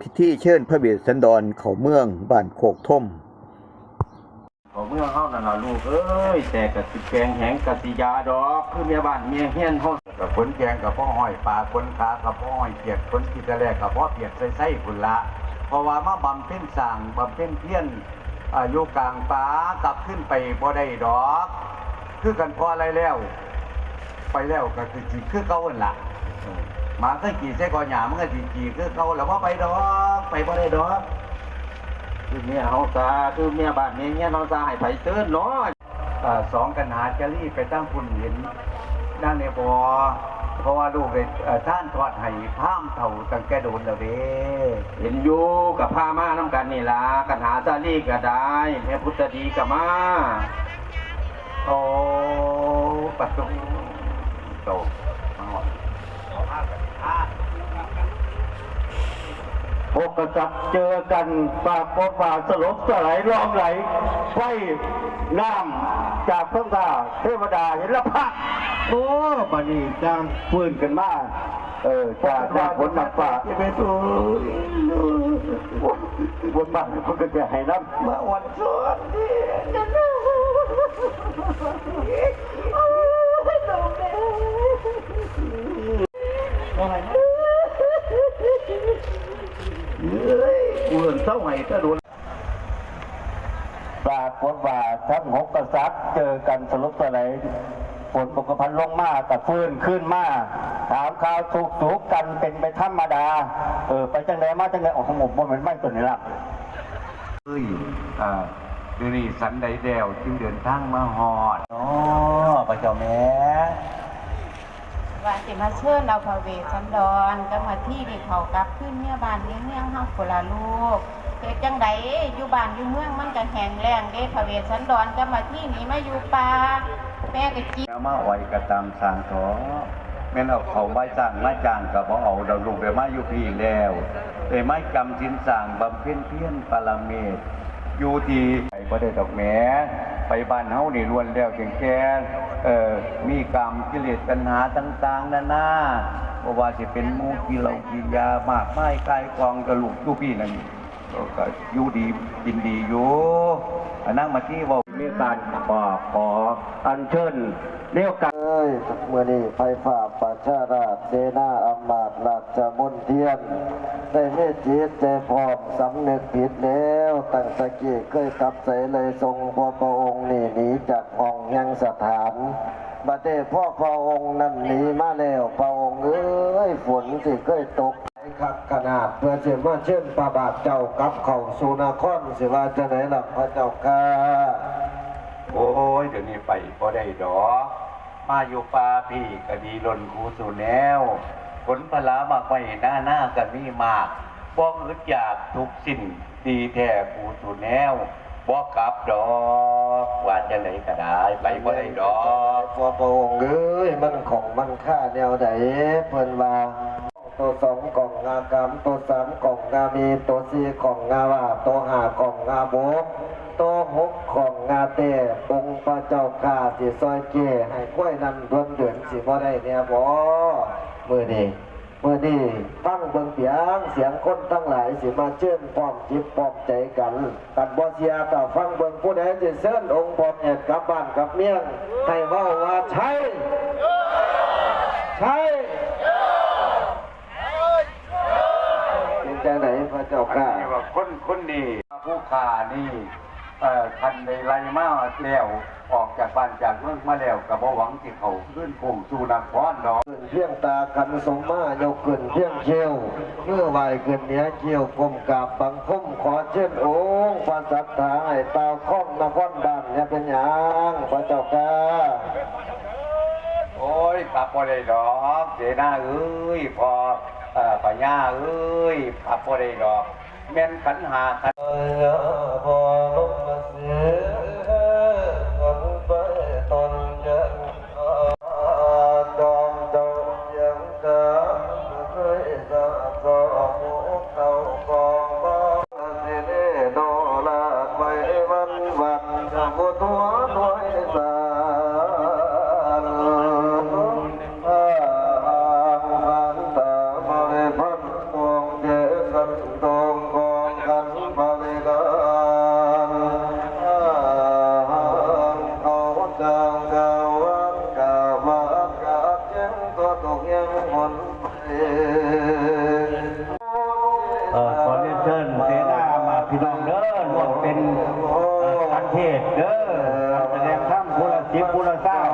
ພິທີເຊີນພະເວດສັນດອນເຂົ້າເມືອງບ້ານໂຄກທົມ. ເຂົ້າເມືອງເຮົານັ້ນລະລູກເອີຍ, ແຕ່ກະຊິແປງແຫງກະຊິຢາດອກ, ຄືແມ່ບ້ານແມ່ເຮືອນເຮົາ ກະຂົນແຂ້ງກະພໍຫ້ອຍປາ, ຂົນຂາກະພໍຫ້ອຍຂຽດ, ຂົນຂີ້ຕະແລກະພໍປຽກໃສ່ໄຊພຸ້ນລະ, ເພາະວ່າມາບຳເພັນສ້າງບຳເພັນພຽນ ອາ ຢູ່ກາງປ່າ, ກັບຄືນໄປບໍ່ໄດ້ດອກ. ຄືຄັນພໍໄລ່ແລ້ວ ໄປແລ້ວກໍຄືຊິຄືເກົ່າຫັ້ນລະ. ເອີ ໝາເຄີຍຂີ້ໃສ່ກໍຫຍ້າ ມັນກໍຊິຂີ້ຄືເກົ່າລະ, ບໍ່ໄປດອກ, ໄປບໍ່ໄດ້ດອກ. ຄືເມຍເຮົາຊາ, ຄືເມຍບ້ານເມຍເຮືອນເຮົາຊາ, ໃຫ້ໃຜເຊີນເນາະ. ອາ ສອງກັນຫາຈາລີໄປທາງພຸ້ນ ເຫັນນາງແດ່ບໍ່? ເພາະວ່າລູກໄດ້ ເອີ ທານທອດໃຫ້ພາມເຖົ້າຕັ້ງແຕ່ດົນແລ້ວເດ້. ເຫັນຢູ່, ກໍພາມານຳກັນນີ້ລະ, ກັນຫາຈາລີກໍໄດ້, ແມ່ພຸດທະດີກໍມາ. ໂອ້ ປະຕູໂຕ ມາຮອດ. ຫົກກະສັດເຈີກັນ, ປາກົດວ່າສະຫຼົບສະໄຫຼລ່ອງໄຫຼໄຟນ້ຳຈາກເທິງຟ້າ, ເທວະດາເຫັນລະພາກ. ໂອ້ ບາດນີ້ຈັ່ງຟື້ນຂຶ້ນມາ, ເອີ ຈາກນ້ຳຝົນນ້ຳຟ້າ, ໂອ້ຍ ບົດບາດເພິ່ນກໍຈະໃຫ້ນຳ ມາອອນຊອນເດ້. ເອີຍ ກູເລີ່ມເຊົາໄຫ້ແຕ່ດົນ. ປາກົດວ່າທັງຫົກກະສັດເຈີກັນສະຫຼົບສະໄຫຼ, ຝົນບົກກະພັນລົງມາກໍຟື້ນຄືນມາ, ຖາມຂ່າວທຸກສຸກກັນເປັນໄປທຳມະດາ. ເອີ ໄປຈັ່ງໃດມາຈັ່ງໃດ? ໂອ້ໂຫ ບໍ່ແມ່ນໄມ້ຕົ້ນນີ້ລະ. ເອີຍ ອາ ດຽວນີ້ສັນໃດແລ້ວຈຶ່ງເດີນທາງມາຮອດ? ອໍ ພະເຈົ້າແມ່ ວ່າຊິມາເຊີນເອົາພະເວດສັນດອນກັບມາທີນີ້ເຂົ້າກັບຄືນເມຍບ້ານເມຍເມືອງເຮົາພຸ້ນລະລູກ. ເຮັດຈັ່ງໃດ ຢູ່ບ້ານຢູ່ເມືອງມັນກະແຫ້ງແລ້ງເດ້, ພະເວດສັນດອນກັບມາທີນີ້ມາຢູ່ປ່າ, ແມ່ກະຈິ ມາອ້ອຍກະຕາມສ້າງເຖາະ, ແມ່ນເອົາເຂົ້າໄວ້ສ້າງມາຈ້າງກະບໍ່ເອົາດອກລູກ, ໄດ້ມາຢູ່ພີ້ແລ້ວ ໄດ້ມາຈຳສິນສ້າງບຳເພັນພຽນປະລະເມດ ຢູ່ທີ່ ໄປບໍ່ໄດ້ດອກແໝ, ໄປບ້ານເຮົານີ້ລ້ວນແລ້ວແຕ່ງແຕ່ ເອີ ມີກາມກິເລດຕັນຫາຕ່າງໆນານາ, ບໍ່ວ່າຊິເປັນໝູ່ກິນເຫຼົ້າກິນຢາມາກມາຍກາຍກອງ ກະລູກຢູ່ພີ້ນັ້ນ ກະຢູ່ດີກິນດີຢູ່. ອາ ນາງມາທີເວົ້າ ມີການຂໍ ຂໍອັນເຊີນ ແນວການ ເອີຍ ມື້ນີ້ໄພຟ້າປະຊາລາດ ເສນາອຳມາດ ລາຊະມົນທຽນ ໄດ້ມີຈິດໃຈພ້ອມສຳນຶກຜິດແລ້ວ, ຕັ້ງແຕ່ກີ້ເຄີຍກັບໃສໄລ່ສົ່ງເພາະພະອົງນີ້ໜີຈາກຫ້ອງແຫ່ງສະຖານ, ບັດນີ້ພໍພະອົງນັ້ນໜີມາແລ້ວ, ພະອົງເອີຍ ຝົນທີ່ເຄີຍຕົກ ຄັກຂະໜາດ ເພື່ອຊິມາເຊີນພະບາດເຈົ້າກັບເຂົ້າສູ່ນະຄອນ ຊິວ່າຈັ່ງໃດລະພະເຈົ້າຂ້າ? ໂອ້ຍ ດຽວນີ້ໄປບໍ່ໄດ້ດອກ, ມາຢູ່ປ່າພີ້ກະດີລົ້ນຄູ່ສູ່ແນວ, ຜົນຜະລາໝາກໄມ້ນານາກະມີມາກ, ບໍ່ອຶດຢາກທຸກຊິ້ນ ດີແທ້ຄູ່ສູ່ແນວ, ບໍ່ກັບດອກ, ວ່າຈັ່ງໃດກະໄດ້ ໄປບໍ່ໄດ້ດອກ. ພໍ່ພະອົງເອີຍ ມັນຂອງມັນຄ່າແນວໃດ? ເພິ່ນວ່າ ໂຕສອງກ່ອງງາກຳ, ໂຕສາມກ່ອງງາມີ, ໂຕສີ່ກ່ອງງາວ່າ, ໂຕຫ້າກ່ອງງາບົກ, ໂຕຫົກກ່ອງງາແຕ້, ອົງພະເຈົ້າຂ້າຊິຊ່ອຍແກ້ໃຫ້ຄວາຍນັ້ນດວນເດີນຊິບໍ່ໄດ້ແດ່ບໍ? ມື້ນີ້ ມື້ນີ້ຟັງເບິ່ງປຽງສຽງຄົນທັງຫຼາຍຊິມາເຊີນພ້ອມຈິດພ້ອມໃຈກັນ. ຄັນບໍ່ເຊື່ອກໍຟັງເບິ່ງ ຜູ້ໃດຊິເຊີນອົງພໍ່ແມ່ກັບບ້ານກັບເມືອງ ໃຫ້ເວົ້າວ່າ ໄຊ ໄຊ ເປັນຈັ່ງໃດພະເຈົ້າຂ້າ? ອັນນີ້ວ່າຄົນ ຄົນນີ້ ຜູ້ຂ້ານີ້ ເອີ ຄັນໄດ້ໄລ່ມາແລ້ວ ອອກຈາກບ້ານຈາກເມືອງມາແລ້ວ ກໍບໍ່ຫວັງຊິເຂົ້າຄືນໂຄ້ງສູ່ນະຄອນດອກ. ຂຶ້ນພຽງຕາຂັນສົມມາ ຍົກຂຶ້ນພຽງຄິ້ວ ມືໄຫວ້ຂຶ້ນເໜືອຄິ້ວ ກົ້ມກາບບັງຄົມ ຂໍເຊີນອົງພະສັດຖາໃຫ້ຕ່າວຄອງນະຄອນບ້ານ ຢ່າເປັນຫຍັງພະເຈົ້າຂ້າ. ໂອ້ຍ ກັບບໍ່ໄດ້ດອກ ເສນາເອີຍ ພໍ່ ເອີ ພະຍາເອີຍ ກັບບໍ່ໄດ້ດອກ. ແມ່ນຂັນຫ້າຂັນ ທາງສັນຕາບໍລິພັນ ປວງເຈສັນໂຕ ຂໍຮຽນເຊີນເສນາອາມາດພີ່ນ້ອງເດີ ຮ່ວມເປັນ ເອີ ຄັນເທດເດີ ການສະແດງທຳຜູ້ລະສິບຜູ້ລະຊາວ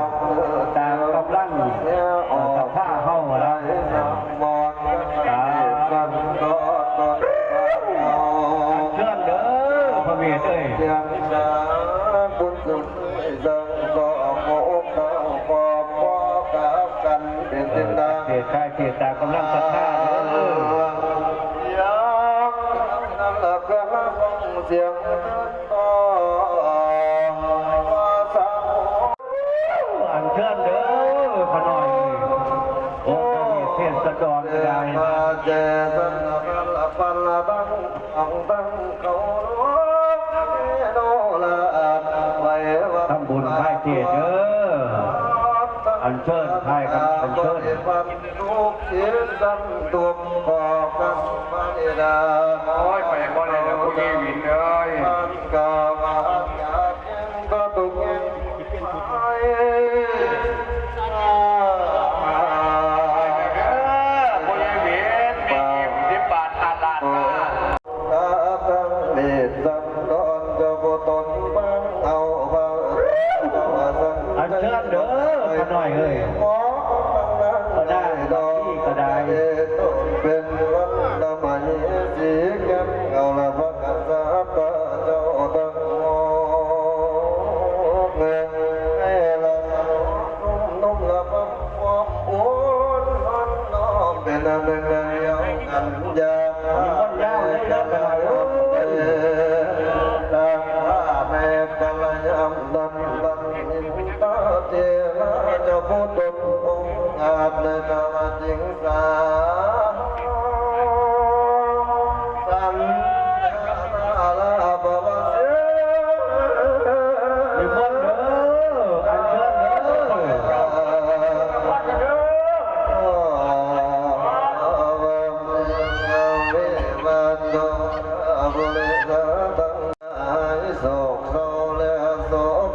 ຕາມກຳລັງ ເອີ ສັດທາເຮົາລະ ສາທຸ ອັນເຊີນເດີ ພະເວດເອີຍ ເອີ ເທດໃຫ້ເທດຕາມກຳລັງສັດທາເດີ ອັນເຊີນເດີ ຂ້ານ້ອຍ ອົງຄະເທດສະດອນກະໄດ້ ທຳບຸນພາຍເທດເດີ ອັນເຊີນພາຍກັນ ອັນເຊີນ ໂອ້ຍ ໄປບໍ່ໄດ້ແລ້ວ ຜູ້ໃຫຍ່ວິນເອີຍ ເອີ ຜູ້ໃຫຍ່ວິນ ມີສິບບາດ ອາດລາດມາ ອັນເຊີນເດີ ຂ້ານ້ອຍເອີຍ ກໍໄດ້ ກໍໄດ້ ເປັນວັນນະມະເຫສີ ແກ່ນເງົາລະພະກະສັດເຈົ້າທັງ ໃຫ້ລະສົມນົມລະພັບຄວາມອົນ ນ້ອມເປັນອັນໜຶ່ງອັນດຽວກັນ ຢ່າ ໃນກາລະຍາມນັ້ນ ບັນດາເທລະເຈົ້າຜູ້ຕົນອົງອາດ ໃນກາລະຈິງສາ ສັນຍາລາພະວະເສ ນິມົນເດີ ອັນເຊີນເດີ ໂສກເສົ້າແລະໂສ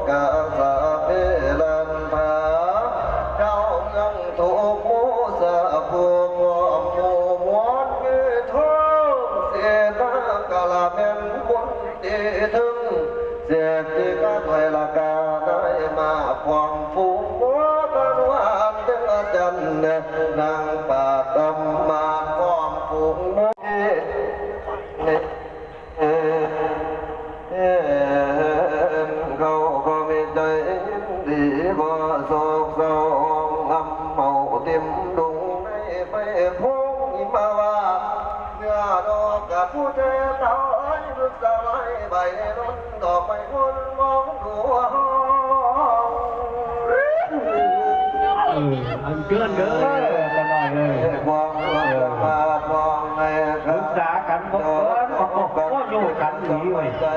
ກາສາເພລັນພາ ເຈົ້າເມືອງທຸກໝູ່ສາ ຜູ້ຄອບໝູ່ມວນມີທອງ ເສນາກະລະແມ່ນບຸນ ທີ່ເຖິງເສດທີ່ກະໄທລະກາໄດ້ມາຄວາມຟູໂມທະນາເຖິງອາຈານນາງປາຕະມາຄວາມຝູງໝູ່ ເຫັນເຂົາກໍມີໃຈຍິນດີ ບໍ່ໂສກເສົ້າ ຫ້ອງຮຳເມົາ ຖິ້ມດຸງໃນໄຟພົງຫິມະວາດ ເນື້ອດອກກະພູແຕ່ເຕົາ ອາຍພຶກສະໄລໃບດົນ ດອກໄມ້ວົນມອງດວງ ເອີ ອັນເກີນເດີ ຂະນ້ອຍເອີຍ ເອີ ປຶກສາກັນ ໂອ້ ໂອ້ ໂອ້ ໂອ້ ໂອ້ ຢູ່ກັນດີເວີຍ ເອີ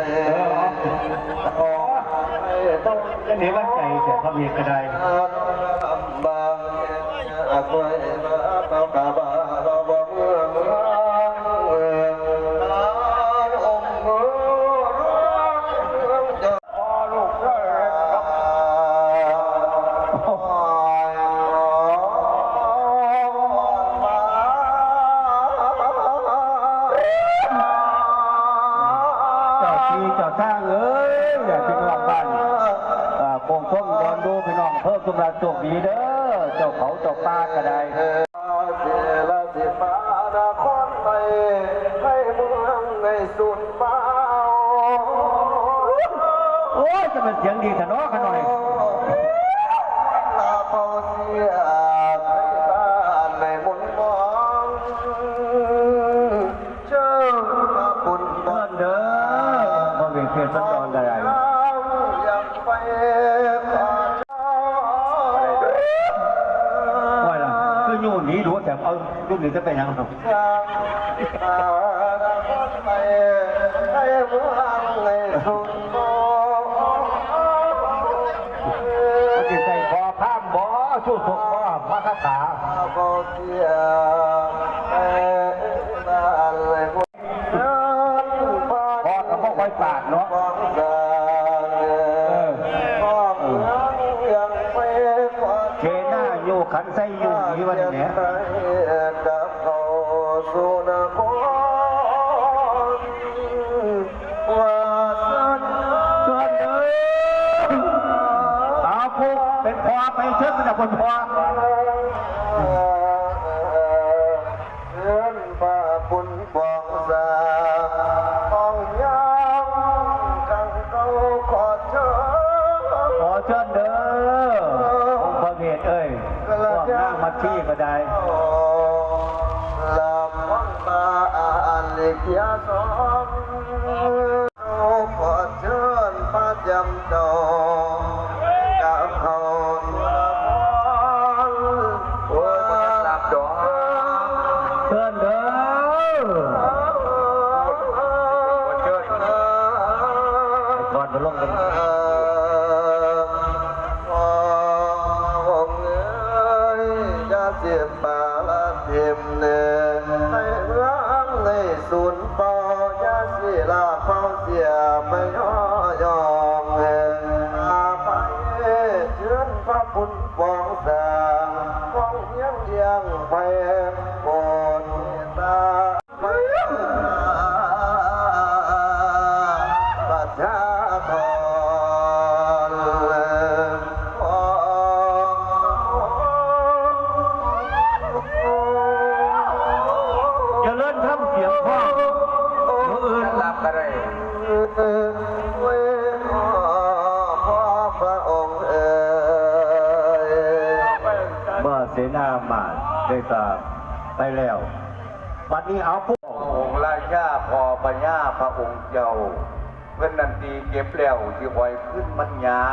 ຈັ່ງໃດວ່າໃຈແຕ່ພະເວດກະໄດ້ ເຈົ້າທີ່ເຈົ້າທາງເອີຍ ຍາດພີ່ນ້ອງບ້ານ ເອີ ໂຄງຊົງດອນດູ ພີ່ນ້ອງເພີ່ມສຸກລາບໂຊກດີເດີ ເຈົ້າເຂົາເຈົ້າປ່າກະໄດ້ ເສລະສີມານະຄອນໄປ ໃຫ້ເມືອງໃນສູນມາວ ໂອ້ຍ ຈະແມ່ນສຽງດີແທ້ເນາະ ຂະນ້ອຍ ລາເພົາເສຍ ໃຫ້ບ້ານໃນມົນມອງ ເຈີມາບຸນເດີ ບໍ່ເປັນເຂດສັນດອນໃດ ວ່າລະ ຄືຢູ່ໜີດູແທ້ ເອົາ ຢູ່ໜີຈະໄປຫຍັງ ມັນຊິໃສ່ຂໍພາມບໍ່ ຊູສົກບໍ່ ມາຄາຖາ ພໍ່ກະບໍ່ຄ່ອຍປາກເນາະ ເອີ ເສນາຢູ່ຂັນໄຊຢູ່ໜີວ່ານີ້ແຫຼະ ກັບເຂົ້າສູ່ນະຄອນ ພໍໄປເຊີນເພິ່ນນະ ເພິ່ນພໍ ເຊີນພະບຸນປອງສາ ຂອງຍາມຄັນເກົ່າ ຂໍເຊີນ ຂໍເຊີນເດີ ອົງພະເວດເອີຍ ພວກນາງມັດທີກໍໄດ້ ລະວັງມາອັນລິເກຍສອງ ຂໍເຊີນພະຈຳເຈົ້າ ກັບເຂົ້າສຸລະພອນ ໂອ້ຍ ບໍ່ທັນຫຼັບດອກ ເຊີນເດີ ຂໍເຊີນ ໄປກ່ອນ ໄປລົງກັນ ພະອົງເອີຍ ຢ່າຊິປະລະຖິ້ມ ໃນເມືອງໃນສູນເປົ່າ ຢ່າຊິລາເປົ່າເສຍໄປຍໍຢອງ ອາໄພເຊີນພະບຸນປອງສ້າງ ຂອງຮຽງລ້ຽງໄພ ໂປດເມດຕາ ປະຊາທອນ ຈະເລີນທຳສຽງພ້ອມ ມື້ອື່ນຫຼັບກໍໄດ້ ພະອົງເອີຍ ເມື່ອເສນາມາດໄດ້ຕາມໄປແລ້ວ ບັດນີ້ເອົາພວກ ພະອົງລາຊາພໍ່ພະຍາພະອົງເຈົ້າ ເພິ່ນນັ້ນຕີເກັບແລ້ວ ຊິຄ່ອຍຄືນມັນຍາ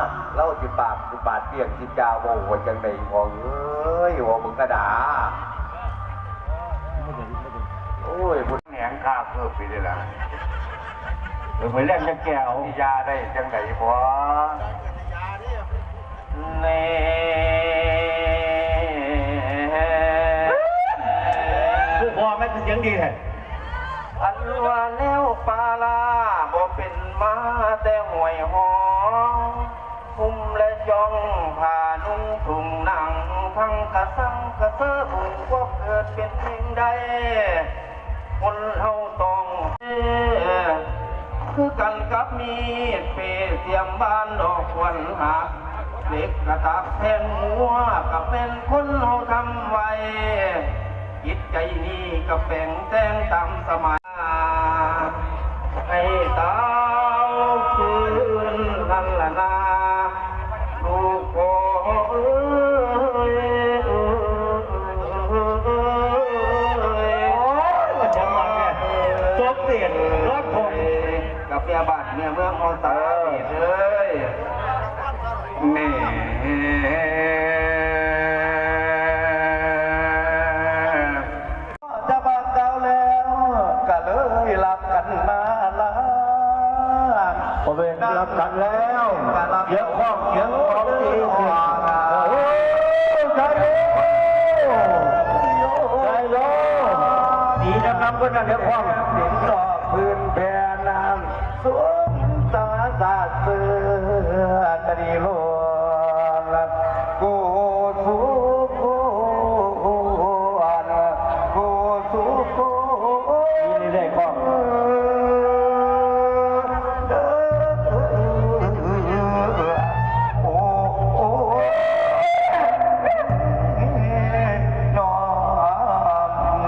ກ ລາວຊິປາກຊິບາດປ່ຽງຊິຈາເວົ້າວ່າຈັ່ງໃດພໍ່ເອີຍ ເວົ້າເບິ່ງກະດາ ໂອ້ຍ ແໜງຄາເກີບນີ້ລະ ເອີ ໄປແລ່ນຈັກແກ້ວ ຊິຢາໄດ້ຈັ່ງໃດພໍ່ ແນ່ ຜູ້ພໍ່ແມ່ນຄືສຽງດີແທ້ ອັນວ່າແນວປ່າລາບໍ່ເປັນມາແຕ່ຫ້ວຍຮອງ ຫຸ້ມແລະຈ່ອງຜ້ານຸ່ງທຸ່ງໜັງ ທັງກະສັງກະເສີ ບຸນພວກເກີດເປັນເອງໄດ້ ຄົນເຮົາຕ້ອງ ຄືກັນກັບມີດເປ້ສຽມບານດອກຄວນຫັກ ເຫຼັກກະຕັກແທງຫົວ ກະແມ່ນຄົນເຮົາທຳໄວ້ ຈິດໃຈນີ້ກະແປງແຕ່ງຕາມສະໄໝ ໃຫ້ຕາວຄືນນັ້ນລະນາ ລູກພໍ່ເອີຍ ໂອ້ຍ ມາຈັງຫວະແທ້ ສົມເດດລອດພົງ ກັບເມຍບ້ານເມຍເມືອງເຮົາຕາເດດເອີຍ ແມ່ ຈະບາດກ່າວແລ້ວ ກະເລີຍລັບກັນມາລາ ບໍ່ແມ່ນລັບກັນແລ້ວ ສຽງຮ້ອງສຽງຮ້ອງຕີຂຶ້ນ ໂອ້ ໃສ່ໂລ ໃສ່ໂລ ຕີນຳໆເພິ່ນນັ້ນ ສຽງຮ້ອງ ດິນດອກພື້ນແຜ່ນ ສົມສາສາເສືອຕະດີໂລນ ກູສູ່ຄົນ ກູສູ່ຄົນ ນີ້ໄດ້ພ້ອມ ໂອ້ ໂອ້ ໂອ້ ນ້ອງ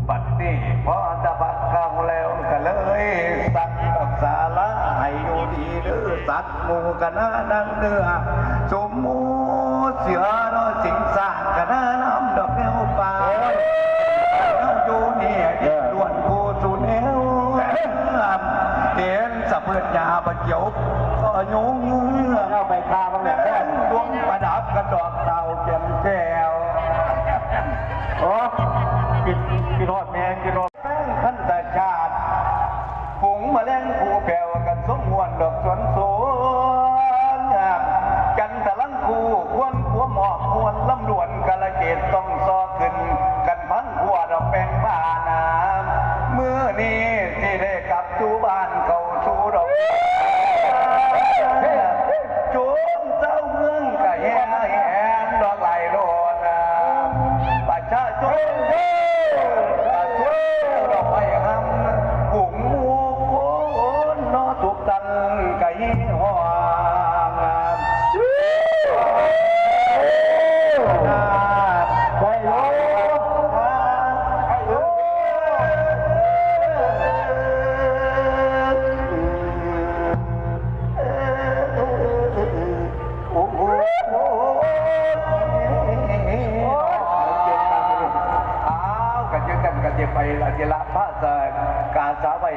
ບັດນີ້ພໍຕະບະເຂົ້າແລ້ວ ກະເລີຍສັ່ງດອກສາລາໃຫ້ຢູ່ດີເດີ ສັດໝູ່ຄະນະນາງເໜືອ ສົມໝູ່ເສືອເນາະ ສິງສາງຄະນະນຳດອກແນວປ່າ ໂອ້ຍ ເຮົາຢູ່ນີ້ ເອີ ລ້ວນຜູ້ສູ່ແນວ ເຫັນສະເພີດຫຍ້າບະຂຽວ ກໍຍຸງ ເອົາໄປຄາມັນແຫຼະ ດວງປະດັບກະດອກດາວແຈ່ມແຈ່ວ ໂອ້ ຄິດ ຄິດຮອດແມ່ ຄິດຮອດ ແປ້ງພັນຕະຊາດ ຝູງມະແລງຜູ້ແປວກັນສົມມ່ວນດອກສວນໂສນ ຈັນທະລັງຄູ່ຄວນຂົວໝອກມ່ວນລຳດວນກາລະເກດຕ້ອງຊໍຂຶ້ນກັນພັງຂົວດອກແປ້ງບານາ ມື້ນີ້ຊິໄດ້ກັບສູ່ບ້ານເຂົ້າສູ່ດອກ ໂຈນເຈົ້າເມືອງກະແຫ່ແຫນດອກຫຼາຍໂລດນາ ປະຊາຊົນເດີ ກະຊ່ວຍດອກໄມ້ຫຳ ກຸງໝູ່ຄົນເນາະ ທຸກທ່ານກະຮີຮ້ອງ ສາໄວ້